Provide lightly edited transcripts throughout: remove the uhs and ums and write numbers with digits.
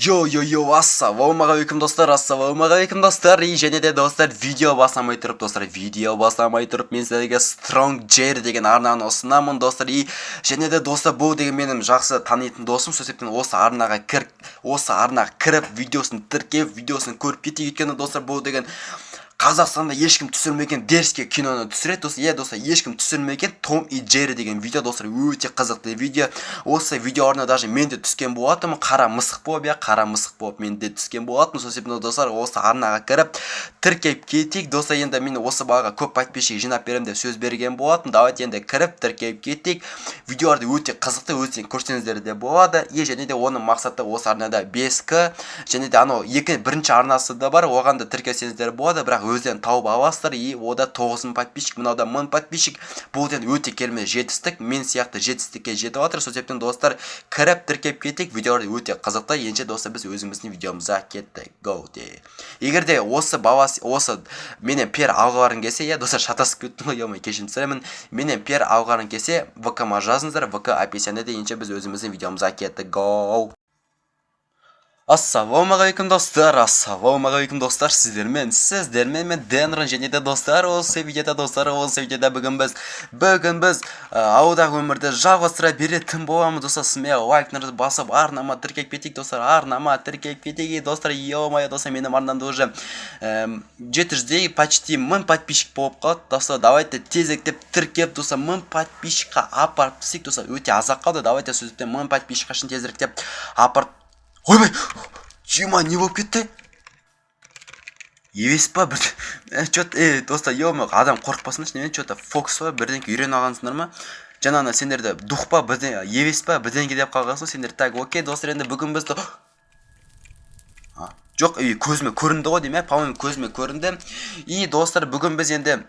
Йо, йо, йо, ассалаумағалейкум, достар, ассалаумағалейкум, достар. И және де, достар, видео бастамай тұрып, достар, видео бастамай тұрып, мен сіздерге Strong Jerry деген арнаны ұсынамын, достар. И және де, достар, бұл деген менің жақсы танитын досым, сол себептен осы арнаға кір, осы арнаға кіріп, видеосын тіркеп, видеосын көріп кетейік. Өйткені, достар, бұл деген Қазақстанда ешкім түсірмеген дерзкий киноны түсіреді, достар. Иә, достар, ешкім түсірмеген Том и Джерри деген видео, достар, өте қызықты видео. Осы видео орнына даже мен де түскен болатынмын, қара мысық болып, иә, қара мысық болып мен де түскен болатынмын. Сол себептен, достар, осы арнаға кіріп, тіркеліп кетейік. Достар, енді мен осы балаға көп подписчик жинап беремін деп сөз берген болатын. Давайте енді кіріп, тіркеліп кетейік. Видеоларды өте қызықты, өздерің көрсеңіздер де болады. И және де оның мақсаты осы арнада 5К, және де анау екі бірінші арнасы да бар, оған да тіркелсеңіздер болады, бірақ өздерің тауып аласыздар. И ода 9000 подписчик, мынауда 1000 подписчик. Бұл деген өте керемет жетістік, мен сияқты жетістікке жетіп жатыр. Сол себептен, достар, кіріп, тіркеліп кетейік. Видеолар өте қызықты. Ендеше, достар, біз өзіміздің видеомызға кеттік, го де. Егер де осы бала осы менен пиар алғыларың келсе, иә, достар, шатасып кеттім ғой, ё, кешірім сұраймын. Менен пиар алғыларың келсе, ВК ма жазыңыздар, ВК описаниеде. Ендеше біз өзіміздің видеомызға кеттік, го. Ассалаумағалейкум, достар, ассалаумағалейкум, достар. Сіздермен мен, Денрон. Және де, достар, осы видеода, достар, осы видеода бүгін біз ауылдағы өмірді жалғастыра беретін боламыз. Достар, смело лайктарыңызды басып, арнама тіркеліп кетейік, достар, арнама тіркеліп кетейік, достар. Ё-моё, достар, менің арнамда уже 700-дей, почти 1000 подписчик болып қалды. Достар, давайте тезіректеп тіркеп, достар, 1000 подписчикқа апарып тастайық. Достар, өте аз ақ қалды. Давайте сол себептен 1000 подписчикқа шын тезіректеп апарып. Ойбай, ема, не болып кетті? Емес па бір че то, достар, е, адам қорықпасыншы. Немен че то Фокс па, бірдеңке үйреніп алғансыңдар ма? Жаңа ана сендерді дух па, бірдеңе емес па, бірдеңке деп қалғансың сендер. Так, окей, достар, енді бүгін біз, а, жоқ, и көзіме көрінді ғой деймін, иә, по-моему, көзіме көрінді. И, достар, бүгін біз енді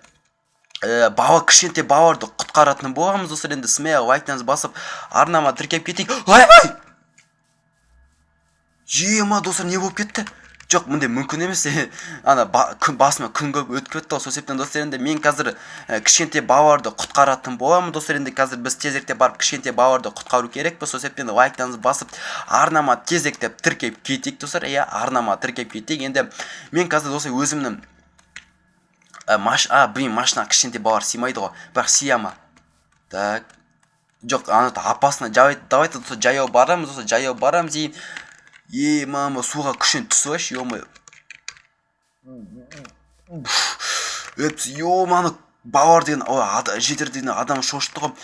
бала, кішкентай балаларды құтқаратын боламыз. Достар, енді смело лайктарыңызды басып, арнама тіркеліп кетейік. Ойбай, ема, достар, не болып кетті? Жоқ, мындай мүмкін емес. Ана күн, басыма күн көп өтіп кетті ғой. Сол себептен, достар, енді мен қазір кішкентай балаларды құтқаратын боламын. Достар, енді қазір біз тезіректеп барып, кішкентай балаларды құтқару керекпіз. Сол себептен лайктарыңызды басып, арнама тезіректеп тіркеліп кетейік, достар, иә, арнама тіркеліп кетейік. Енді мен қазір, достар, өзімнің а, блин, машинаға кішкентай балалар сыймайды ғой, бірақ сыя ма? Так, жоқ, ана опасно. Давайте, достар, жаяу барамыз, достар, жаяу барамыз. И е, мама, суға күшен түсіп алайыншы, ё-моё. Өпс, ё, мана балалар деген, ой, жетер деген адам шошытты ғой.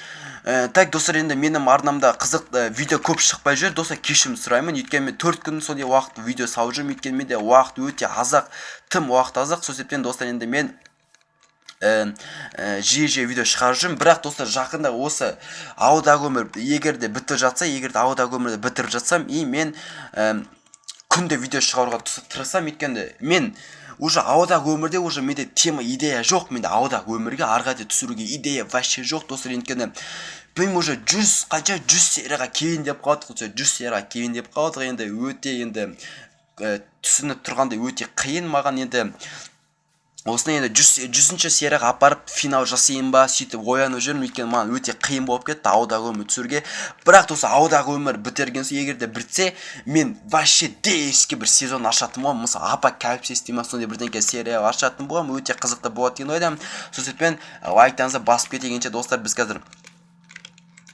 Так, достар, енді менің арнамда қызық видео көп шықпай жүр, достар, кешірім сұраймын. Өйткені мен 4 күн сондай уақыт видео салып жүрмін, өйткені менде уақыт өте аз-ақ, тым уақыт аз-ақ. Сол себептен, достар, енді мен жиі жиі видео шығарып жүрмін. Бірақ, достар, жақында осы ауылдағы өмір егер де бітіп жатса, егер де ауылдағы өмірді бітіріп жатсам, и мен күнде видео шығаруға тырысамын. Өйткені мен уже ауылдағы өмірде уже менде тема, идея жоқ. Менде ауылдағы өмірге ары қарай түсіруге идея вообще жоқ, достар. Өйткені білмеймін, уже 100, қанша, 100 серияға келейін деп қалдық, достар, 100 серияға келейін деп қалдық. Енді өте, енді түсініп тұрғандай, өте қиын маған. Енді осыны енді 100-ші серияға апарып, финал жасайын ба, сөйтіп ойланып жүрмін. Өйткені маған өте қиын болып кетті ауылдағы өмір түсіруге. Бірақ, достар, ауылдағы өмір бітерген соң, егер де бітсе, мен вообще дерзкий бір сезон ашатын боламын. Мысалы, апокалипсис дей ма, сондай бірдеңке сериал ашатын боламын. Өте қызықты болады деген ойдамын. Сол себеппен лайктарыңызды басып кетейінші. Достар, біз қазір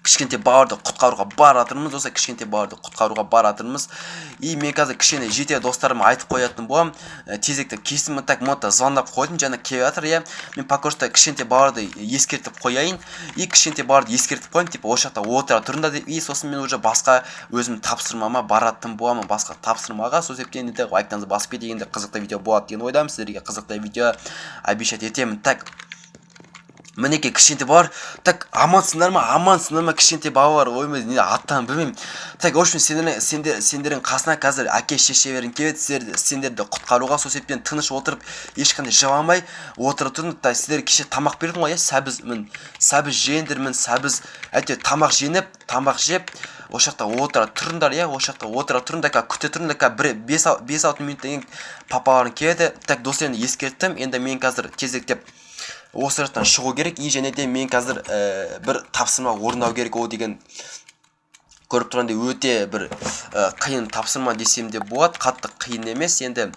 кішкентай балаларды құтқаруға баратырмыз, достар, кішкентай балаларды құтқаруға баратырмыз. И мен қазір кішкене жете достарыма айтып қоятын боламын, тезірек келсін. Так, мото звондап қойдым, жаңа келіп жатыр, иә. Мен пока что кішкентай балаларды ескертіп қояйын и кішкентай балаларды ескертіп қояйын, типа осы жақта отыра тұрыңдар деп. И сосын мен уже басқа өзім тапсырмама баратын боламын, басқа тапсырмаға. Сол себептен енді лайктарыңызды басып кетейік. Енді қызықты видео болады деген ойдамын, сіздерге қызықты видео обещать етемін. Так, мінекей, кішкентай балалар. Так, амансыңдар ма, амансыңдар ма, кішкентай балалар? Ой, мен не аттарын білмеймін. Так, в общем, сендердің қасына қазір әке шешелерің келеді сендерді құтқаруға. Сол себептен тыныш отырып, ешқандай жыламай отыра тұрыңдар. Так, сіздерге кеше тамақ бердім ғой, иә, сәбіз. Мін, сәбіз жеңдер, мін, сәбіз. Әйтеуір тамақ женіп, тамақ жеп, осы жақта отыра тұрыңдар, иә, осы жақта отыра тұрыңдар, қазір күте тұрыңдар. Қазір бір 5-6 минуттан кейін папаларың келеді. Так, достар, енді ескерттім. Енді мен қазір тезіректеп осы жақтан шығу керек. И және де мен қазір бір тапсырма орындау керек. Ол деген Көріп тұрғандай, өте бір қиын тапсырма десем де болады, қатты қиын емес енді.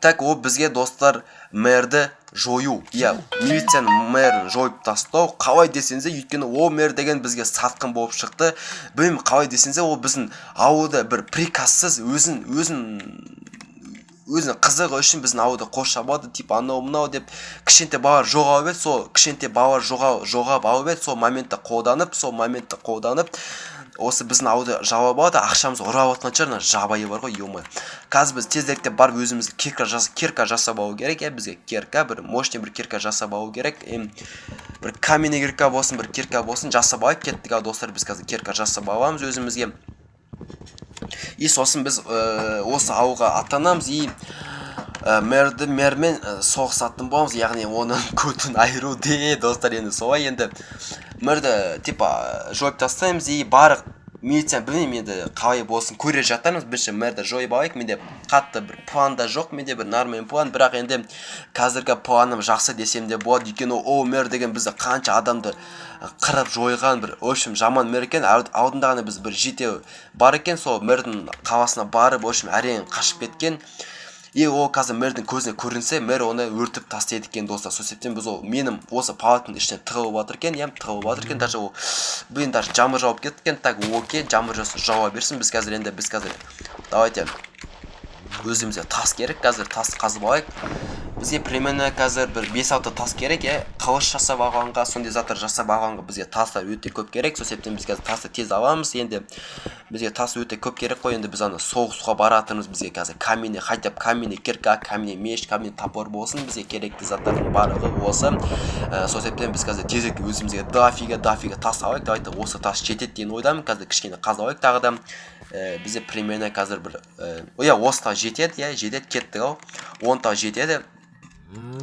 Так, ол бізге, достар, мэрді жою, иә, милицияның мэрін жойып тастау. Қалай десеңіздер, өйткені ол мэр деген бізге сатқын болып шықты. Білмеймін, қалай десеңіздер, ол біздің ауылда бір приказсыз өзінің қызығы үшін біздің ауылды қоршап алды, типа анау мынау деп кішкентай балалар жоғалып еді. Сол кішкентай балалар жоғалып алып еді, сол моментті қолданып осы біздің ауылды жауап алды, ақшамызды ұрап жатқан шығар мына жабайы бар ғой, ё. Қазір біз тезірек барып өзіміз кирка жасап алу керек, иә. Бізге кирка, бір мощный бір кирка жасап алу керек. Бір каменный кирка болсын, бір кирка болсын, жасап алайық. Кеттік. Ал, достар, біз қазір кирка жасап аламыз өзімізге. И сосын біз осы ауылға аттанамыз и мэрмен соғысатын боламыз, яғни оның көтін айыру де, достар. Енді солай, енді мэрді типа жойып тастаймыз и барлық милиция, білмеймін енді, қалай болсын, көре жатармыз. Бірінші мэрді жойып алайық. Менде қатты бір план да жоқ, менде бір нормальный план, бірақ енді қазіргі планым жақсы десем де болады, өйткені ол мэр деген бізді қанша адамды қырып жойған бір, в общем, жаман мэр екен. Алдында ғана біз бір жетеу бар екен, сол мэрдің қаласына барып, в общем, әрең қашып кеткен. И ол қазір мэрдің көзіне көрінсе, мэр оны өртіп тастайды екен, достар. Сол себептен біз, ол менің осы палатканың ішіне тығылып жатыр екен, иә, тығылып жатыр екен. Даже ол, блин, даже жаңбыр жауып кетті екен. Так, окей, жаңбыр жауса, жауа берсін. Біз қазір давайте, өзімізге тас керек, қазір тас қазып алайық. Бізге примерно қазір бір бес алты тас керек, иә, қылыш жасап алғанға, сондай заттар жасап алғанға бізге тастар өте көп керек. Сол себептен біз қазір тасты тез аламыз. Енді бізге тас өте көп керек қой. Енді біз ана соғысуға баратырмыз. Бізге қазір каменный, хотя бы каменный кирка, каменный меч, каменный топор болсын, бізге керекті заттардың барлығы осы. Сол себептен біз қазір тезірек өзімізге дофига дофига тас алайық. Давайте, осы тас жетеді деген ойдамын. Қазір кішкене қазып алайық тағы да. Бізде примерно қазір бір иә, осы тас жетеді, иә, жетеді. Кеттік ау, 10 тас жетеді.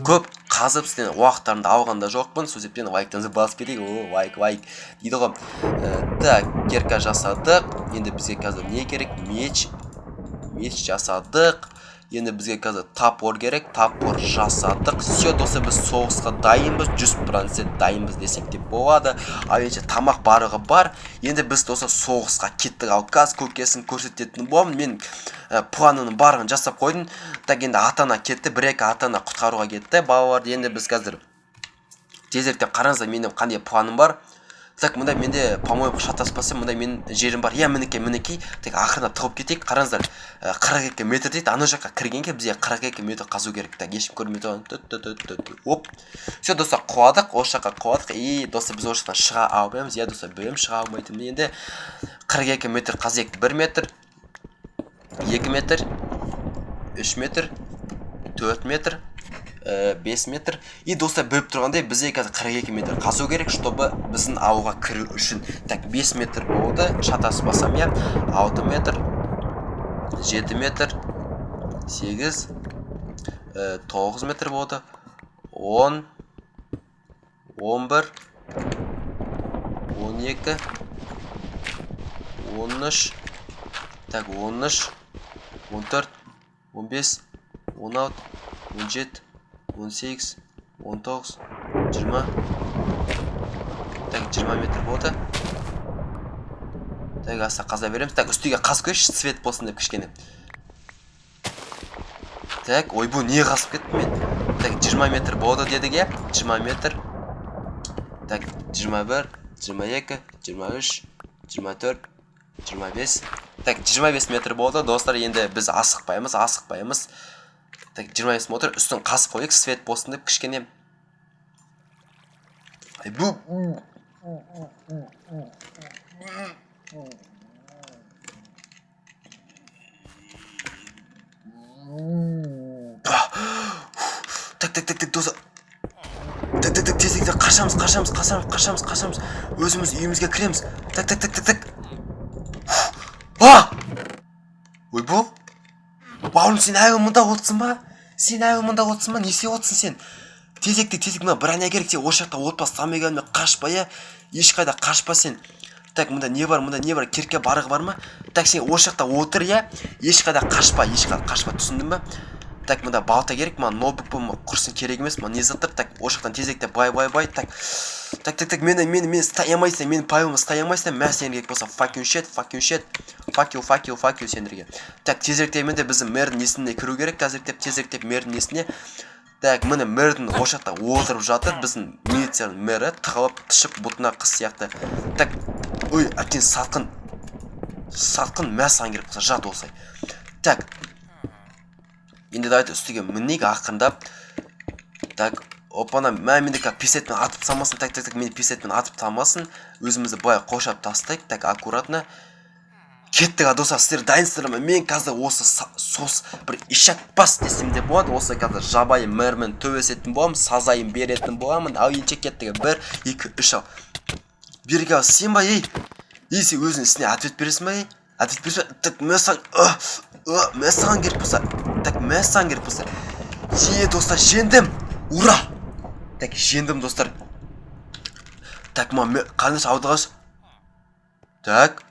Көп қазып сізден уақыттарымды алған да жоқпын, сол себептен лайктарыңызды басып кетейік. О, лайк, лайк дейді ғой. Так, кирка жасадық. Енді бізге қазір не керек? Меч. Меч жасадық. Енді бізге қазір топор керек. Топор жасадық. Все, достар, біз соғысқа дайынбыз, 100% дайынбыз десек те болады. Ал ендеше тамақ, барлығы бар. Енді біз, достар, соғысқа кеттік. Ал қазір көкесін көрсететін боламын. Мен планының барлығын жасап қойдым. Так, енді ата ана кетті, бір екі ата ана құтқаруға кетті балаларды. Енді біз қазір тезірек, қараңыздар, менің қандай планым бар. Так, мында менде, по моему, шатаспасам, мында менің жерім бар, иә. Мінекей, мінекей. Так, ақырындап тығып кетейік. Қараңыздар, 42 метр дейді. Ана жаққа кіргенге бізге 42 метр қазу керек. Так, ешкім көрмей тұрған. Оп, все, достар, құладық, осы жаққа құладық. И, достар, біз осы жақтан шыға алмаймыз, иә, достар, білемін шыға алмайтынымды. Енді 42 метр қазайық. 1 метр, 2 метр, 3 метр, 4 метр, 5 метр. И, достар, біліп тұрғандай, бізге қазір 42 метр қазу керек, чтобы біздің ауылға кіру үшін. Так, 5 метр болды, шатаспасам, иә. 6 метр, 7 метр, 8, 9 метр болды, 10, 11, 12, 13. Так, 13, 14, 15, 16, 17, 18, 19, 20. Так, 20 метр болды. Так, астына қаза береміз. Так, үстіге қазып көрейікші, свет болсын деп кішкене. Так, ойбу, не қазып кеттім мен? Так, 20 метр болды дедік, иә, 20 метр. Так, 21, 22, 23, 24, 25. Так, 25 метр болды, достар. Енді біз асықпаймыз, асықпаймыз. Так, 25 метр. Үстін қазып қояйық, свет болсын деп кішкене. Айбу. Так, так, так, так, достар, так, так, так, тез, тез қашамыз, қашамыз, қашамыз, қашамыз, қашамыз, өзіміз үйімізге кіреміз. Так, так, так, так, так. А, ойбу, бауырым, сен әлі мұнда отырсың ба? Сен әлі мұнда отырсың ба? Не істеп отырсың сен? Тезірек, тезірек, мына броня керек. Сен осы жақта отпа, самое главное, қашпа, иә, ешқайда қашпа сен. Так, мында не бар? Мында не бар? Кирка барығы бар ма? Так, сен осы жақта отыр, иә, ешқайда қашпа, ешқайда қашпа, түсіндің ба? Так, мында балта керек маған, ноутбук па, құрсын, керек емес маған. Не заттар? Так, осы жақтан тезіректеп, былай, былай, былай. Так, так, так, так, мені ұстай алмайсың, менің правилам ұстай алмайсың. Мә, сендерге керек болса, fuck you shit, fuck you shit, fuck you, fuck you, fuck you сендерге. Так, тезіректеп енді біздің мэрдің несіне кіру керек, тезіректеп, тезіректеп мэрдің несіне. Так, міне, мэрдің осы жақта отырып жатыр, біздің милицияның мэрі, тығылып, тышып бұтына қыз сияқты. Так, ой, әбден сатқын, сатқын, мә, саған керек болса, жат осылай. Так, енді давайте үстіге мінейік ақырындап. Так, опана, мә, менде қазір пистолетпен атып тастамасын. Так, так, так, мені пистолетпен атып тастамасын. Өзімізді былай қоршап тастайық. Так, аккуратно. Кеттік, а, достар, сіздер дайынсыздар ма? Мен қазір осы сос бір ишакбас десем де болады, осы қазір жабайы мэрмен төбелесетін боламын, сазайын беретін боламын. Ал ендеше кеттік, бір, екі, үш, ал. Берік, ал, сен ба, ей? Ей, сен өзің ісіне ответ бересің ба, ей? Ответ бересің ба? Так, мә саған, мә, саған керек болса. Так, мә, саған керек болса. Е, достар, жеңдім! Ура! Так, жеңдім, достар. Так, мына қарындас ауды. Так.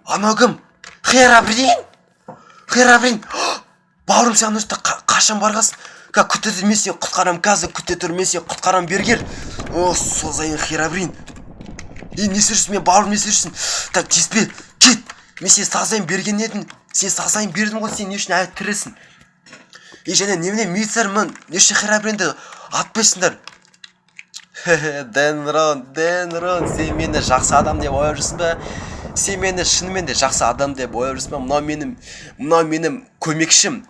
Анау кім? Херабрин! Херабрин! Бауырым, сен ана жақта қашан барғансың? Ка, күте тұр, мен сені құтқарамын қазір, күте тұр, мен сені құтқарамын, бері кел. О, созайын, Херабрин. Ей, не істеп жүрсің, мен бауырым, не істеп жүрсің? Так, тиіспе, кет. Мен сені сазайын берген едім. Сен сазайын бердім ғой, сен не үшін әлі тірісің? Ей, және немене, милициялар, не үшін Херабринді атпайсыңдар? Денрон, Денрон, сен мені жақсы адам деп ойлап жүрсің ба? Сен мені шынымен де жақсы адам деп ойлап жүрсің ба? Мынау менің көмекшім.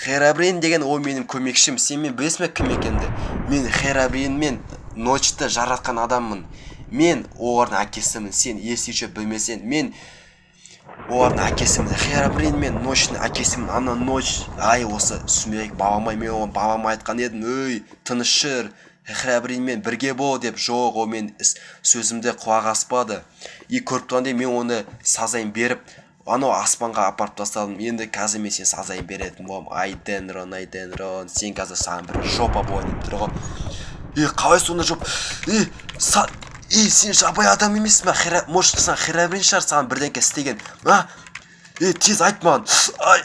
Херабрин деген ол менің көмекшім. Сен мен білесің бе кім екенімді? Мен Херабрин мен Ночты жаратқан адаммын. Мен олардың әкесімін. Сен если еще білмесең, мен олардың әкесімін. Херабрин мен Ночтың әкесімін. Ана Ночь, ай, осы сүмелек бабама, мен оған бабама айтқан едім: «Өй, тыныш жүр, Херабринмен бірге бол», — деп. Жоқ, ол мен сөзімді құлақ аспады. И көріп тұрғандай, мен оны сазайын беріп, анау аспанға апарып тастадым. Енді қазір мен сен сазайын беретін боламын. Ай, Денрон, ай, Денрон, сен қазір, саған бір жопа болады деп тұр ғой. Е, қалай сонда жоп? Е, ей, сен жабайы адам емессің ба? Может, саған Херабрин шығар, саған бірдеңке істеген, а? Е, тез айт маған. Ай.